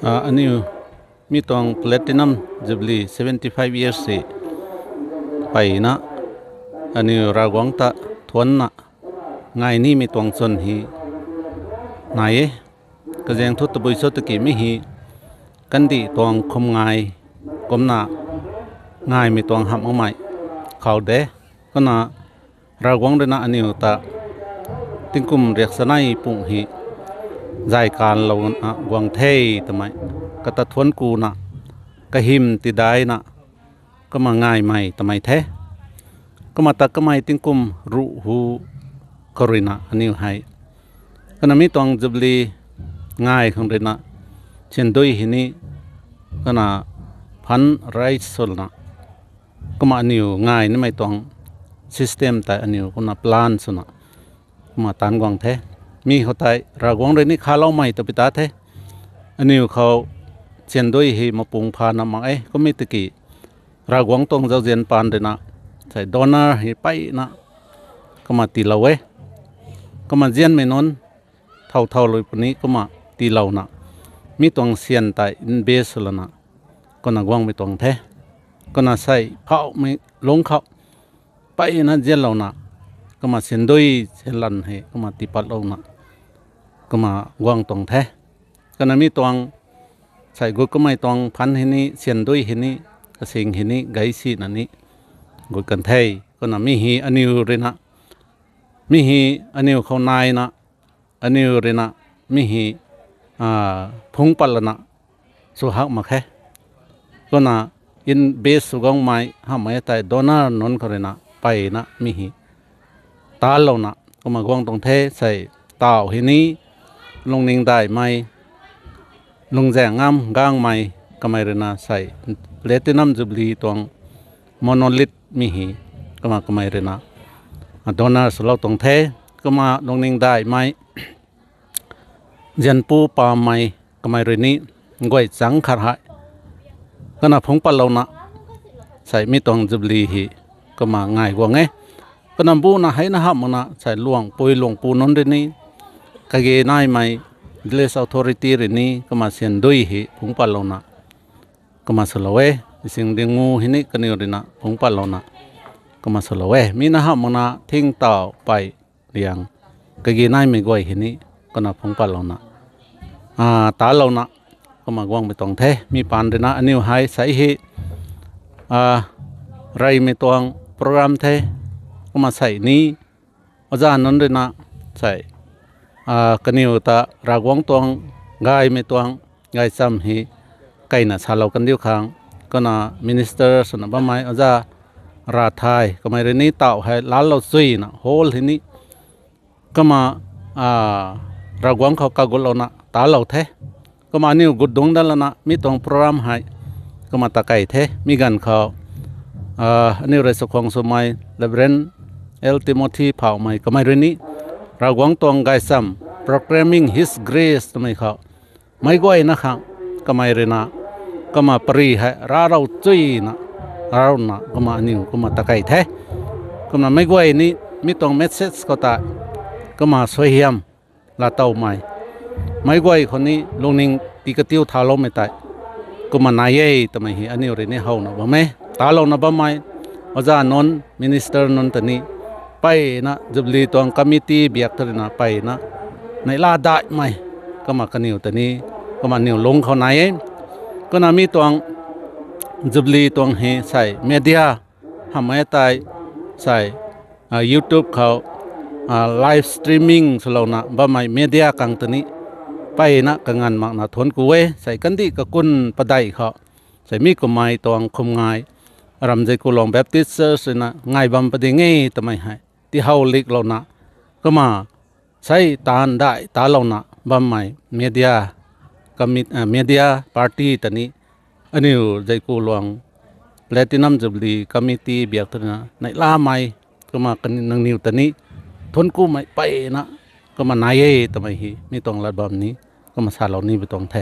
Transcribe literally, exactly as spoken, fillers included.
Ah, aniu mi tuang Platinum Jubilee seventy five years si peyna aniu Ravguangc ta thuanna ngai nimei tuang chwn hei nai e. Kazaeng thu tabui cho tiki mi hei kandih tuang khum ngai kumna ngaimei tuang hamh makmei khou de. Kumna Ravguangc ruina aniu ta tingkum riak chanei pung hei zay kanlou na guang the twmei, kata thuanc kuna kahym tidaina kumna ngaimei twmei the. Kumna ta kamei tingkum ruh hu khou ruina aniu hei kumna mi tuang Jubilee ngai khang ruina syandui hei ni kumna fund raise swna kumna aniu ngai nimei tuang system tei aniu kumna plan swna kumna taanc guang the. Mi khou tei Ravguangc rui ni khaloumei ta pi ta the. Aniu khou syandui hei mapung phana mak e. Kumna tiki Ravguangc tuang zauzian paan ruina sei donor hei peyna kumna tiilou e. Kumna zianmei nunc thow thow lui puni kumna tiilouna mi tuang syan tei invest lana kumna guangmei tuang the. Kumna sei phauhmei lungc khou peyna zianlouna kumna syandui syanlan hei kumna tiipatlouna kumna guang tuang the. Kumna mi tuang sei gut kamei tuang fund hei ni, syandui hei ni, kasing hei ni, gay sina ni gut kan the. Kumna mi hei aniu ruina, mi hei aniu khou naina, aniu ruina mi hei phungc pat lana sw hak mak khe. Kumna invest sw guangmei hamhmei tei donor nunc khou ruina peyna mi hei talouna kumna guang tuang the. Sei taw hei ni lungning daihmei, lungzaeng ngam gangmei kamei ruina sei Platinum Jubilee tuang monolith mi hei kumna kamei ruina donor swlou tuang the. Kumna lungning daihmei zianpu pammei kamei rui ni guay chang khat hei kumna phungc patlouna sei mi tuang Jubilee hei kumna ngai guang e. Kumna buna heina hamh makna sei luangpui luangpu nunc rui ni, kage naimei village authority rui ni kumna syandui hei phungc patlouna kumna swlou e. Sing dingu hei ni kaniw ruina phungc patlouna kumna swlou e. Mi na hamh makna thing taw pey liang kage naimei guay hei ni kumna phungc patlouna talouna kumna guangmei tuang the. Mi paan ruina aniu hei sei hei reymei tuang program the. Kumna sei ni oja nunc ruina sei kaniw ta Ravguangc tuang gaymei tuang gaychamv hei keyna salou kandiu khang, kumna minister swna bammei oja Rathai kamei rui ni taw hei laalou chuyna hall hei ni kumna Ravguangc khou kagutlouna talou the. Kumna aniu gut dungc dat lana mi tuang program hei kumna ta key the. Mi ganv khou aniu rui chakhwang swmei Reverend L Timothy Phauhmei kamei rui ni Ravguangc tuang gaychamv, Proclaiming His Grace twmei khou meic guayna khang kamei ruina kumna pary hei rarou chuyna rauna kumna aniu kumna ta key the. Kumna meic guay ni mi tuang message khou ta kumna suaihiam laatowmei, meic guay khou ni lungning tii katiu thauloumei tei kumna nai e twmei hei aniu rui ni howna bam e. Talouna bammei oja nunc, minister nunc ta ni peyna Jubilee tuang committee biak ta ruina peyna neihla daihmei kumna kaniw ta ni kumna aniw lungc khou nai e. Kumna mi tuang Jubilee tuang hei sei media hamhmei tei sei YouTube khou live streaming swlouna bammei media khang ta ni peyna kanganv makna thuanc ku e. Sei kandih kakun padeih khou sei mi kummei tuang khum ngai Ramzeikulong Baptist Church ruina ngai bam pading e twmei hei tihow liklouna kumna sei taanv daih talouna bammei media commi- media party ta ni aniu Zeikulong Platinum Jubilee Committee biak ta ruina neihlamei kumna nangniw ta ni thuanc kumei peyna kumna nai e twmei hei mi tuang lat bam ni kumna salou ni bi tuang the.